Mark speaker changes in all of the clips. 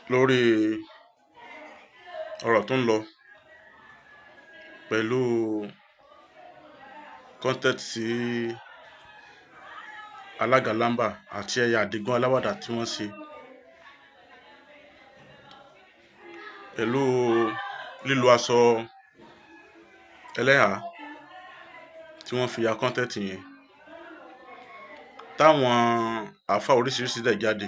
Speaker 1: Lórí ọ̀rọ̀ tó ń lọ pẹ̀lú content tí alága Lamba àti ẹ̀yà Àdìgún Aláwàdà tí wọ́n ṣe pẹ̀lú lílo aṣọ ẹlẹ́hàá tí wọ́n fi ya content yẹn, táwọn àáfàá oríṣiríṣi dẹ̀ jáde,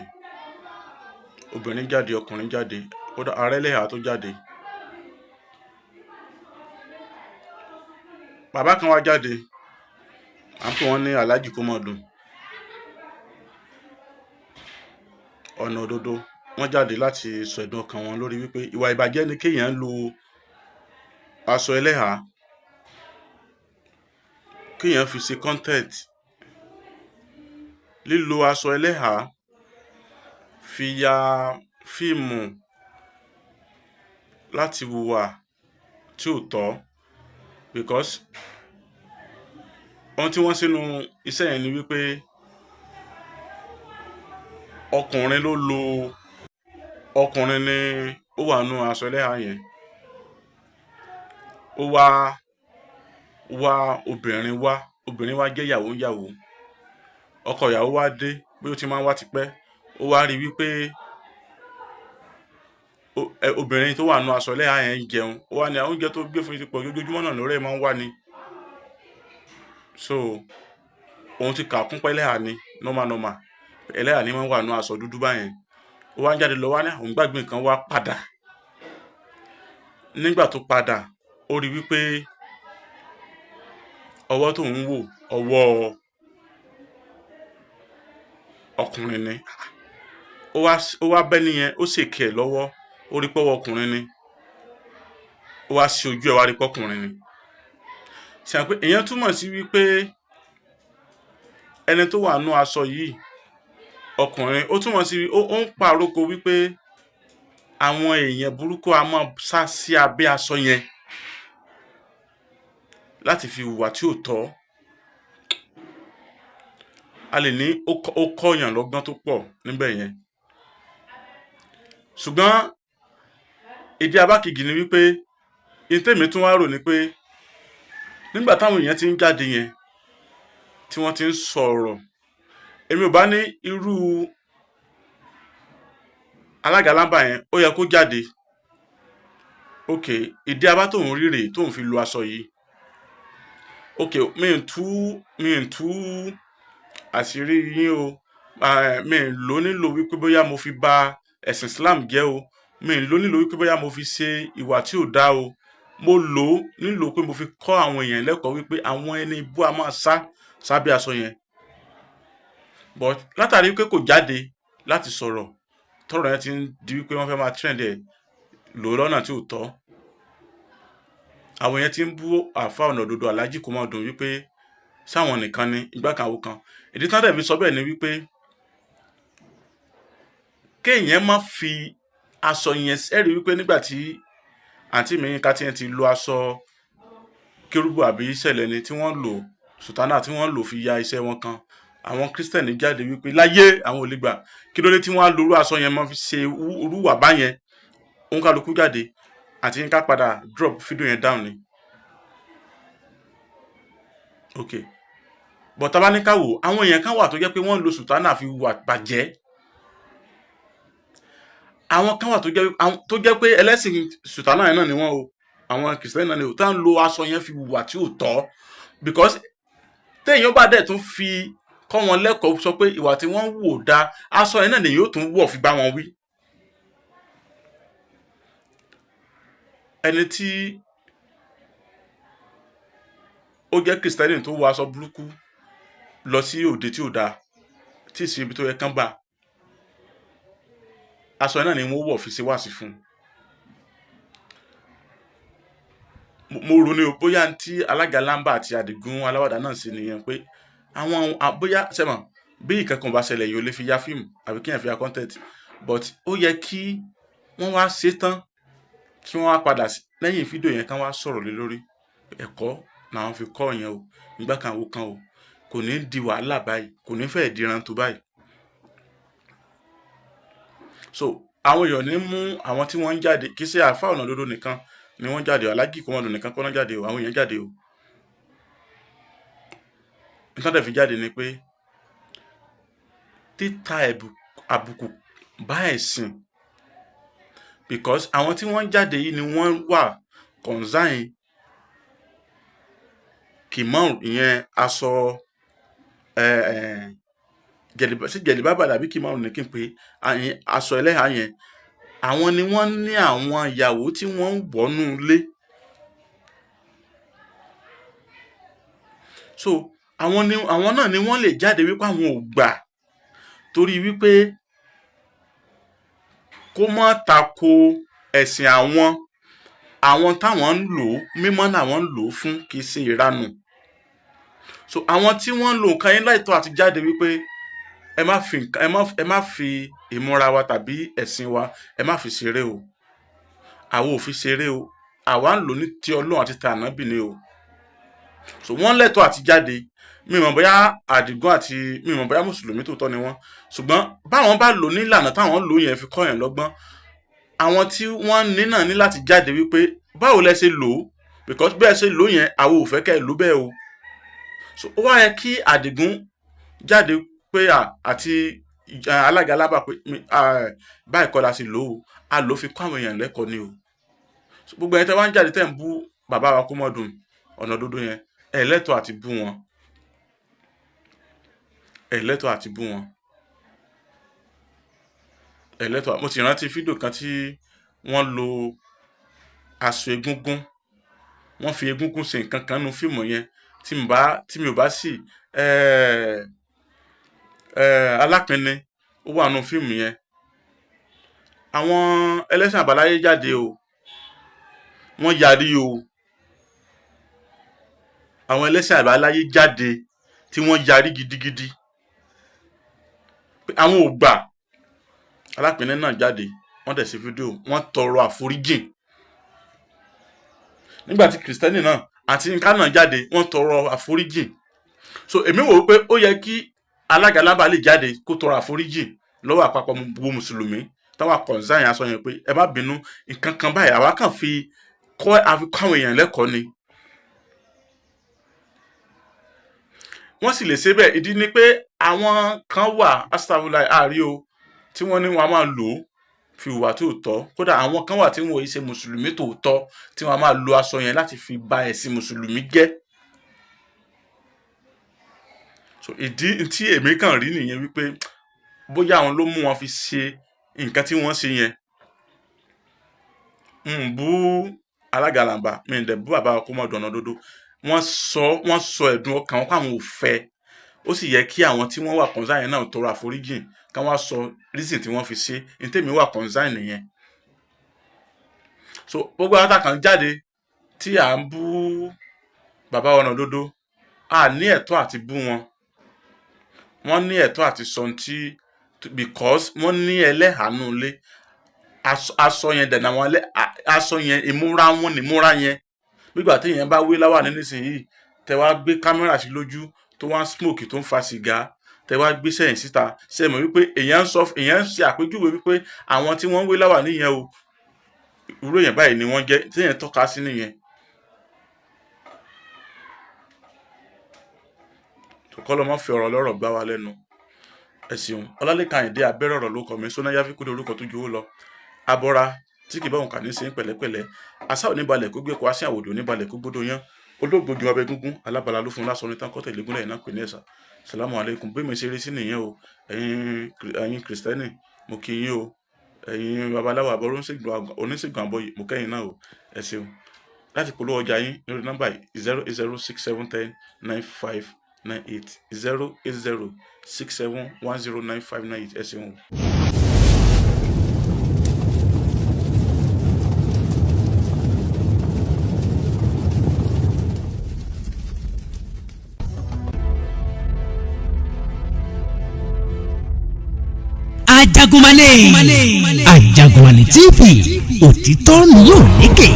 Speaker 1: obìnrin jáde, ọkùnrin jáde, kódà ààrẹ ẹlẹ́hàá tó jáde. Bàbá kan wá jáde, à ń pè wọ́n ní Alhaji Kómọdùn Ọ̀nà Òdodo. Wọ́n jáde láti sọ ẹ̀dùn ọkàn wọn lórí wípé ìwà ìbàjẹ́ ni kéèyàn lo aṣọ ẹlẹ́hàá, kéèyàn fi ṣe content. Lílo aṣọ ẹlẹ́hàá fi ya fíìmù láti hùwà tí ò tọ́, because ohun tí wọ́n sínú iṣẹ́ yẹn ni wípé ọkùnrin ló lo, ọkùnrin ni ó wà nínú aṣọ ẹlẹ́hàá yẹn, ó wá wá obìnrin wá, obìnrin wá jẹ́ ìyàwó ń yàwó, ọkọ ìyàwó wá dé, bí ó ti máa ń wá tipẹ́, ó wá rí wípé obìnrin tó wà nínú aṣọ ẹlẹ́hàá yẹn ń jẹun. Ó wá ní àwọn oúnjẹ tó gbé fún yín ti pọ̀, ojoojúmọ́ náà lórí ẹ̀ máa ń wá ni. So òun ti kà kún pé ẹlẹ́hàá ni, normal normal ẹlẹ́hàá ni máa ń wà nínú aṣọ dúdú báyẹn. Ó wá ń jáde lọ, wá ní òun gbàgbé nǹkan, wá padà. Nígbà tó padà, ó rí wípé ọwọ́ tó ń wò, ọwọ́ ọkùnrin ni. Ó wá bẹ́ nìyẹn, ó ṣèkè ẹ̀ lọ́wọ́, ó rí pọ́wọ́ ọkùnrin ni. Ó wá sí ojú ẹ̀, wá rí pọ́kùnrin ni. Ṣe àpé ìyẹn túmọ̀ sí wípé ẹni tó wà nínú aṣọ yìí ọkùnrin, ó túmọ̀ sí ó ń pàrókò wípé àwọn èèyàn burúkú a máa sá sí abẹ́ aṣọ yẹn láti fi hùwà tí ò tọ́. A lè ní ó kọ́yàn lọ́gbọ́n tó pọ̀ níbẹ̀ yẹn. Ṣùgbọ́n ìdí abákejì ni wípé ìtẹ̀mí tún wá rò ni pé nígbà táwọn èèyàn ti ń jáde yẹn, tí wọ́n ti ń sọ̀rọ̀, èmi ò bá ní irú alága Lamba yẹn ó yẹ kó jáde. Ok, ìdí abá tóun rí rèé tóun fi lo aṣọ yìí. Ok, mi ń tú àṣírí yín o, mi ń lò nílò wípé bóyá mo fi ba ẹ̀sìn Islam jẹ́ o, mi ń lò nílò wípé bóyá mo fi ṣe ìwà tí ò dáa o, mo lò ó nílò pé mo fi kọ́ àwọn èèyàn lẹ́kọ̀ọ́ wípé àwọn ẹni ibú a máa sá sábẹ́ aṣọ yẹn. But látàrí wípé kò jáde láti sọ̀rọ̀, tọ́rọ̀ yẹn ti ń di wípé wọ́n fẹ́ máa trend ẹ̀ lò lọ́nà tí ò tọ́, àwọn èèyàn ti ń bú àáfàá Ọ̀nà Òdodo Alhaji Kómọdùn wípé sáwọn nìkan ni ìgbà kan àwo kan. Ìdí tán dẹ̀ fi sọ bẹ́ẹ̀ ni wípé kéèyàn má fi aṣọ yẹn. Ẹ rí wípé nígbà tí àǹtí mi Yínká tí yẹn ti lo aṣọ kérúbù àbí ìṣẹ̀lẹ̀ ni tí wọ́n lò, sùtánà tí wọ́n lò fi ya iṣẹ́ wọn kan, àwọn kírísítẹ̀nì jáde wípé láyé àwọn ò lè gbà, kí ló dé tí wọ́n á lo irú aṣọ yẹn máa fi ṣe irú wà báyẹn. Òun kálukú jáde, àti Yínká padà drop fídíò yẹn down ni. Ok, but tá bá ní ká wò, àwọn èèyàn kan wà tó jẹ́ pé wọ́n lo sùtánà fi wà bàjẹ́. Àwọn kan wà tó jẹ́ pé ẹlẹ́sìn sùtánà yẹn náà ni wọ́n o, àwọn kìrìsìtẹ́nì náà ni o, tá ń lo aṣọ yẹn fi wà tí ò tọ́, because téèyàn bá dẹ̀ tún fi kọ́ wọn lẹ́kọ̀ọ́ sọ pé ìwà tí wọ́n ń wò da, aṣọ yẹn náà lèyìn ó tún wọ̀ fi bá wọn wí. Ẹni tí ó jẹ́ kìrìsìtẹ́nì tó wọ aṣọ burúkú lọ sí òde tí ò dáa, tí ì sí ibi tó yẹ kán bá, aṣọ yẹn náà ni wọ́n wọ̀ fi ṣe wáàsí fún un. Mo rò ní o bóyá tí alága Lamba àti Àdìgún Aláwàdà náà ṣe nìyẹn, pé àwọn bóyá sẹ́mọ̀ bí ìkankan bá ṣẹlẹ̀ yìí ó lè fi ya fíìmù àbí kéèyàn fi ya content, but ó yẹ kí wọ́n wá ṣe tán, kí wọ́n wá padà lẹ́yìn fídíò yẹn, kán wá sọ̀rọ̀ lé lórí. Ẹ̀kọ́ làwọn fi kọ́ yẹn o, nígbà kan àwo kan o, kò ní di wàhálà báyìí, kò ní fẹ́ẹ̀ di rántó báyìí. So Àwọn èèyàn ní mú àwọn tí wọ́n ń jáde. Kì í ṣe àáfà ọ̀nà òdodo nìkan ni wọ́n jáde o, Aláàjì Kọ́mọdù nìkan kọ́ náà jáde o, àwọn èèyàn jáde o. Nítorí dẹ̀ fi jáde ni pé títa àbùkù bá ẹ̀sìn, because àwọn tí wọ́n ń jáde yìí ni wọ́n wà concern kìmọ́ọ̀rù, ìyẹn aṣọ sí jẹ̀lìbábà dàbí kìmọ́ọ̀rù ní kí n pè é, aṣọ ẹlẹ́hàá yẹn. Àwọn ni wọ́n ní àwọn ìyàwó tí wọ́n ń wọnú ilé. So àwọn ni àwọn náà ni wọ́n lè jáde wípé àwọn ò gbà, torí wípé kó má tako ẹ̀sìn àwọn. Àwọn táwọn ń lò ó, mímọ́ làwọn ń lò ó fún, kì í ṣe ìranù. So àwọn tí wọ́n ń lo nǹkan yẹn láìtọ́ àti jáde wípé ẹ má fi nǹkan, ẹ má fi ìmúra wa tàbí ẹ̀sìn wa, ẹ má fi ṣeré o, àwa ò fi ṣeré o, àwa ń lò ní ti Ọlọ́run àti ti ànábì ni o. So wọ́n lẹ́tọ̀ọ́ àti jáde. Mi mọ̀ bóyá Àdìgún àti mi mọ̀ bóyá mùsùlùmí tòótọ́ ni wọ́n, ṣùgbọ́n báwọn bá lò ní ìlànà táwọn lò yẹn fi kọ́ yẹn lọ́gbọ́n, àwọn tí wọ́n ní náà ní láti jáde wípé báwo lẹ ṣe lò ó, because bẹ́ẹ̀ ṣe lò yẹn, àwọn ò fẹ́ kẹ́ ẹ lò bẹ́ẹ̀ o. So ó wá yẹ kí Àdìgún jáde pé àti alága alábà pé báyìí kọ́ la ṣe lò ó, a lò ó fi kọ́ àwọn èèyàn lẹ́kọ̀ọ́ ni o. So gbogbo ẹni tẹ́ wá ń jáde tẹ́ ń bú bàbá wa Kọ́mọdùn ọ̀nà òdodo yẹn, ẹ lẹ́tọ̀ọ́ àti bú wọn, ẹ lẹ́tọ̀ọ́ àti bú wọn, ẹ lẹ́tọ̀ọ́. Mo sì rántí fídíò kan tí wọ́n lo aṣọ egúngún, wọ́n fi egúngún ṣe nǹkan kan nínú fíìmù yẹn. Tí mi ò bá sì Alápinni ó wà nínú fíìmù yẹn. Àwọn ẹlẹ́sìn àbáláyé jáde o, wọ́n yarí o. Àwọn ẹlẹ́sìn àbáláyé jáde tí wọ́n yarí gidigidi, àwọn ò gbà. Alápinni náà jáde, wọ́n dẹ̀ ṣe fídíò, wọ́n tọrọ àforíjìn. Nígbà tí kìrìsìtẹ́nì náà àti nǹkan náà jáde, wọ́n tọrọ àforíjìn. So èmi wò ó pé ó yẹ kí alága lábà lè jáde kó tọrọ àforíjìn lọ́wọ́ àpapọ̀ gbogbo mùsùlùmí táwọn akọ̀ǹsáyìn yẹn aṣọ yẹn pé ẹ má bínú, nǹkan kan báyìí àwa kàn fi kọ́, àfi kọ́ àwọn èèyàn lẹ́kọ̀ọ́ ni. Wọ́n sì lè ṣe bẹ́ẹ̀. Ìdí ni pé àwọn kan wà astagfirullah àárí o tí wọ́n ní wọn a máa lò ó fi hùwà tó tọ́. Kódà àwọn kan wà tí wọn ò ṣe mùsùlùmí tòótọ́ tí wọ́n a máa lo aṣọ yẹn láti fi ba ẹ̀sìn mùsùlùmí jẹ́. So ìdí tí èmi kàn rí nìyẹn wípé bóyá àwọn ló mú wọn fi ṣe nǹkan tí wọ́n ṣe yẹn. N bú alága làǹbà, mi ò dẹ̀ bú bàbá Kọ́mọdù ọ̀nà òdodo. Wọ́n sọ ẹ̀dùn ọkàn wọn káwọn ò fẹ́. Ó sì yẹ kí àwọn tí wọ́n wà concern yẹn náà tọrọ àforíjìn, kí wọ́n sọ reason tí wọ́n fi ṣe. Ní tèmi wà concern nìyẹn. So gbogbo àwọn kan jáde tí à ń bú bàbá ọ̀nà òdodo, a ní ẹ̀tọ́ àti bú wọn. Wọ́n ní ẹ̀tọ́ àti sọ tí, because wọ́n ní ẹlẹ́hàánú ilé. Aṣọ yẹn dẹ̀ náà, wọ́n aṣọ yẹn, ìmúra wọn ní ìmúra yẹn. Nígbà tí èèyàn bá wé láwàní nísìnyí, tẹ wá gbé kámẹ́rà sí lójú tó wá ń smoke, tó ń fa sìgá, tẹ wá gbé sẹ́yìn síta, ṣe mọ̀ wípé èèyàn ń sọ, èèyàn ń ṣe àpèjúwe wípé àwọn tí wọ́n ń wé láwàní yẹn o, irú èèyàn báyìí ni wọ́n jẹ́, tí èèyàn tọ́ka sí nìyẹn. Kọ́ ló má fi ọ̀rọ̀ lọ́rọ̀ gbá wa lẹ́nu. Ẹ ṣeun. Ọlálékan Àyìndé abẹ́rẹ́ ọ̀rọ̀ ló kọ mi, Sọ́nà Yáfíkú ní orúkọ tó ju owó lọ. Abọ́ra tí kì í bá òun kà ní sí pẹ̀lẹ́pẹ̀lẹ́. Asá ò ní balẹ̀ kó gbé kó asín, àwòdì ò ní balẹ̀ kó gbódò yán. Olóògbójú abẹ gúngún alábala ló fún lásán ní tán kọ́tẹ̀ légúnlẹ̀ iná pè ní ẹ̀sà. Salamu alaikum. Bí mi ṣe rí sí nìyẹn o. Ẹ̀yin kìrìsìtẹ́nì, mo kí yín o. Ẹ̀yin babaláwo àbọ̀ oníṣègùn àbọ̀yè, mo kẹ́yìn náà o. Ẹ ṣeun. Láti polówó ọjà yín lórí nọ́mbà yìí 08067109598, 08067109598. Ẹ ṣeun o.
Speaker 2: Ajagunmalè, Ajagunmalè TV, òtítọ́ ni yóò lékè.